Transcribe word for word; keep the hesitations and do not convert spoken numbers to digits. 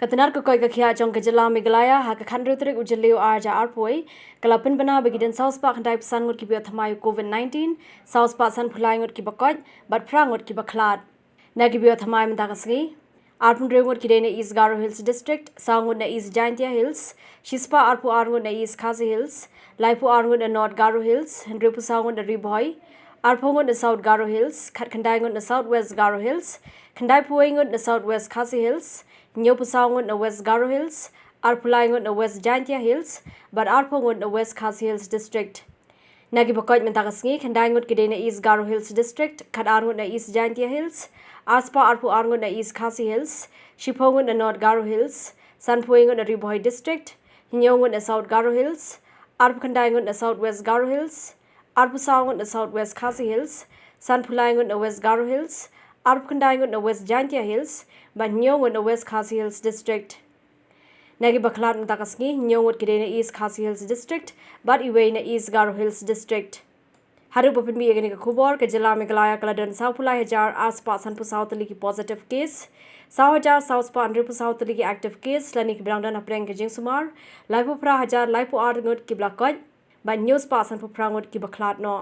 Ka tnad ka koit ka khiah jong ka jylla Meghalaya ha ka khathynriew tarik u Jylliew arhajar arphew wei ka la pynbna ba ki don saw spah khyndai phew san ngut kiba ïoh thymmai u COVID nineteen, saw spah sanphew lai ngut kiba koit bad phra ngut kiba khlad. Na kiba ïoh thymmai mynta ka sngi, arphew hynriew ngut ki dei na East Garo Hills District, saw ngut na East Jaintia Hills, shispah arphew ar ngut na East Khasi Hills, laiphew ar ngut na North Garo Hills, hynriewphew saw ngut na Ri Bhoi, arphew ngut na South Garo Hills, khatkhyndai ngut na South West Garo Hills, khyndaiphew wei ngut na South West Khasi Hills, hynñiewphew saw ngut na West Garo Hills, arphew lai ngut na West Jaintia Hills bad arphew ngut na West Khasi Hills District. Na kiba koit mynta ka sngi, khyndai ngut ki dei na East Garo Hills District, khatar ngut na East Jaintia Hills, arspah arphew ar ngut na East Khasi Hills, shiphew ngut na North Garo Hills, sanphew wei ngut na Ri Bhoi District, hynñiew ngut na South Garo Hills, arphew khyndai ngut na South West Garo Hills, arphew saw ngut na South West Khasi Hills, sanphew lai ngut na West Garo Hills, arphew khyndai ngut na West Jaintia Hills bad hynñiew ngut na West Khasi Hills District. Na kiba khlad mynta ka sngi, hynñiew ngut ki dei na East Khasi Hills District bad iwei na East Garo Hills District. Haduh ba pynmih ïa kane ka khubor, ka jylla Meghalaya ka la don sawphew lai hajar arspah sanphew saw tylli ki positive case, saw hajar saw spah hynriewphew saw tylli ki active case lane kiba dang don hapdeng ka jingsumar, laiphew phra hajar laiphew ar ngut kiba la koit bad hynñiew spah sanphew phra ngut kiba khlad noh.